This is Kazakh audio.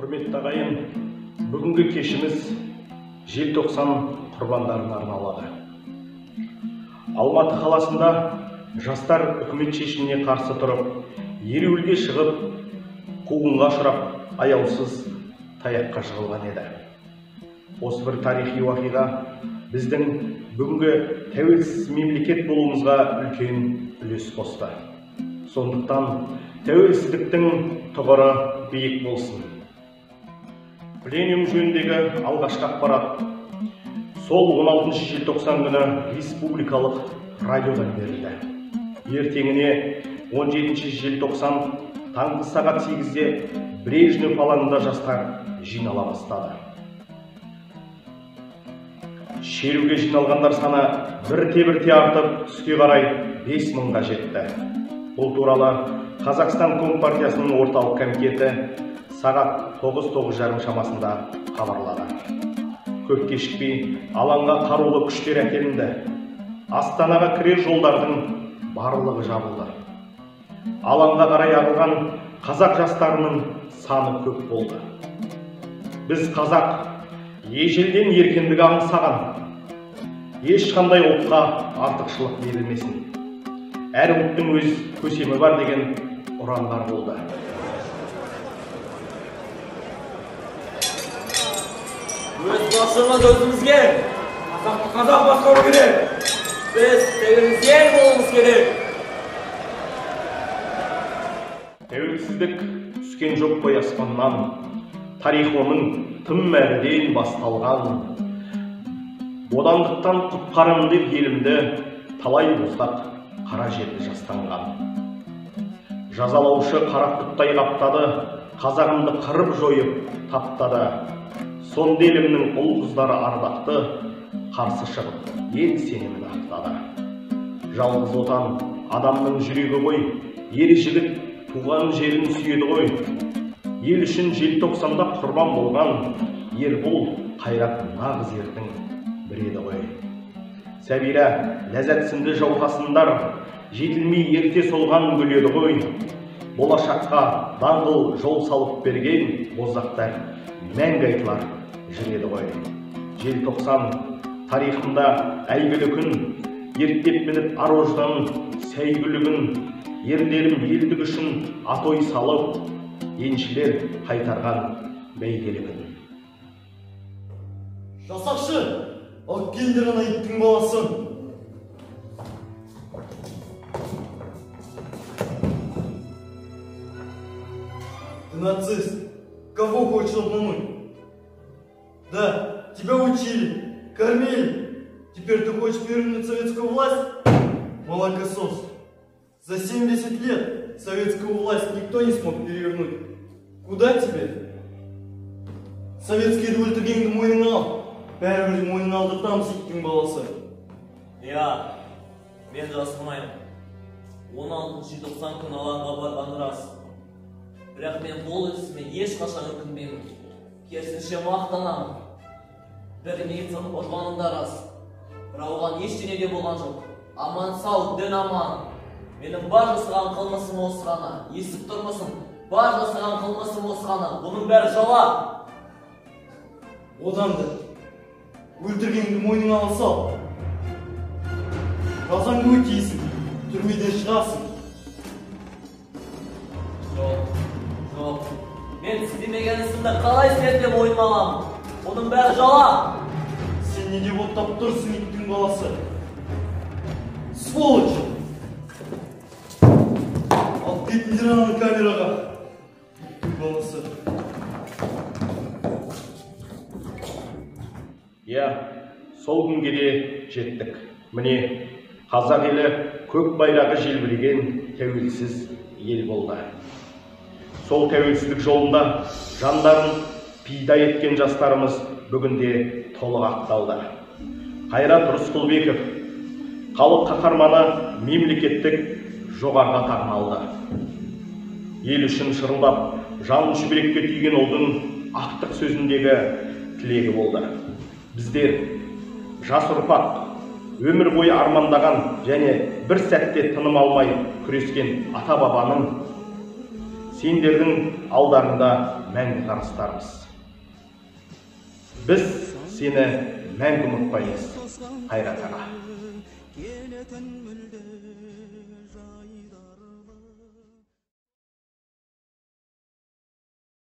Құрметті ағайын, бүгінгі кешіміз желтоқсан құрбандарына арналады. Алматы қаласында жастар үкімет шешіміне қарсы тұрып, ереуілге шығып, қуғынға ұшырап, аяусыз таяққа жығылған еді. Осы бір тарихи уақиға біздің бүгінгі тәуелсіз мемлекет болуымызға үлкен үлес қосты. Сондықтан тәуелсіздіктің тұғыры биік болсын. Пленум жөніндегі алғашқы ақпарат сол 16 желтоқсан күні республикалық радиодан берілді. Ертеңіне 17 желтоқсан таңғы сағат 8-де Брежнев алаңында жастар жинала бастады. Шеруге жиналғандар саны бірте-бірте артып, түске қарай 5000-ға жетті. Бұл туралы Қазақстан Компартиясының орталық комитеті сағат 9-9:30 шамасында хабарлады. Көп кешікпей алаңға қарулы күштер әкелінді. Астанаға кірер жолдардың барлығы жабылды. Алаңға қарай ағылған қазақ жастарының саны көп болды. Біз қазақ ежелден еркіндік аңсаған. Ешқандай ұлтқа артықшылық берілмесін. Әр ұлттың өз көсемі бар деген ұрандар болды. Өз басымыз өзімізге. Қазақты қазақ басқару керек. Біз тәуелсіз ел болуымыз керек. Тәуелсіздік түскен жоқ қой аспаннан. Тарих оның тым әріден басталған. Бодандықтан құтқарам деп елімді талай боздақ қара жерді жастанған. Жазалаушы қара құттай қаптады, қазағымды қырып жойып таптады. Сонда елімнің ұл қыздары ардақты, қарсы шығып ел сенімін ақтады. Жалғыз отан адамның жүрегі ғой, ер жігіт туған жерін сүйеді ғой. Ел үшін желтоқсанда құрбан болған Ербол Қайрат нағыз ердің бірі еді ғой. Сәбира, Ләззат сынды жауһасындар жетілмей ерте солған гүл еді ғой. Болашаққа даңғыл жол салып берген боздақтар мәңгі айтылар жыр еді ғой. Желтоқсан тарихында әйгілі күн, ерттеп мініп ар ождан сәйгүлігін, ерлерім елдік үшін атой салып, еншілер қайтарған бәйгелі күн. Жасақшы, алып келіңдер ана иттің баласын. Ты нацист. Кого хочешь обмануть? Да, тебя учили, кормили. Теперь ты хочешь перевернуть советскую власть? Молокосос. За 70 лет советскую власть никто не смог перевернуть. Куда тебе? Советский өлтіргенді мойныңа ал. Бәрібір мойныңа алдыртамыз иттің баласы. Иә, мен жасырмаймын. 16 желтоқсан күні алаңға барған рас. Бірақ мен бұл ісіме ешқашан өкінбеймін. Керісінше мақтанамын. Бір милицияның ұрғаным да рас. Бірақ оған ештеңе де болған жоқ. Аман сау, дін аман. Менің бар жасаған қылмысым осы ғана. Естіп тұрмысың? Бар жасаған қылмысым осы ғана. Бұның бәрі жала. Одан да өлтіргеніңді мойныңа ала сал. Жазаңды өтейсің, түрмеден шығасың. Жоқ, жоқ. Мен істемеген ісімді қалай істедім деп мойныма аламын. Бұның бәрі жала. Сен не деп оттап тұрсың, иттің баласы? Сволочь! Алып кетіңдер ананы камераға. Иттің баласы. Иә, сол күнге де жеттік. Міне, қазақ елі көк байрағы желбіреген тәуелсіз ел болды. Сол тәуелсіздік жолында жандарын пида еткен жастарымыз бүгінде толық ақталды. Қайрат Рысқұлбеков халық қаһарманы мемлекеттік жоғарғы атағын алды. Ел үшін шырылдап, жанын шүберекке түйген ұлдың ақтық сөзіндегі тілегі болды. Біздер, жас ұрпақ, өмір бойы армандаған және бір сәтте тыным алмай күрескен ата-бабаның Сендердің алдарыңда мәңгі қарыздармыз. Біз сені мәңгі ұмытпаймыз, Қайрат аға. Келетін мүлде.